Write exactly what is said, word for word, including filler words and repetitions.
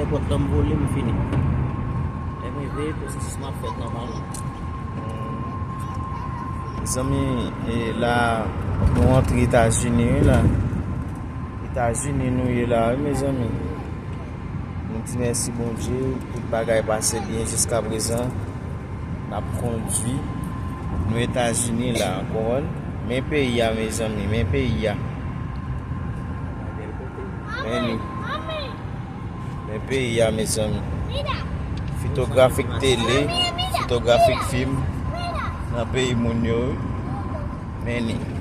Èpòt la m vole, m fini. Lè m rive, pwosesis m ap fèt nòmalman. Mezanmi, e la, nou antre Etazini, wi, la. Etazini nou ye la, wi, mezanmi. Nou di mèsi Bondye, tout bagay pase byen jiska prezan. N ap kondwi. Nou Etazini la, w konprann? Men peyi a, mezanmi, men peyi a. Men li. Men peyi a, mezanmi. Fotografik tele, fotografik fim nan peyi moun yo, wi. Men li.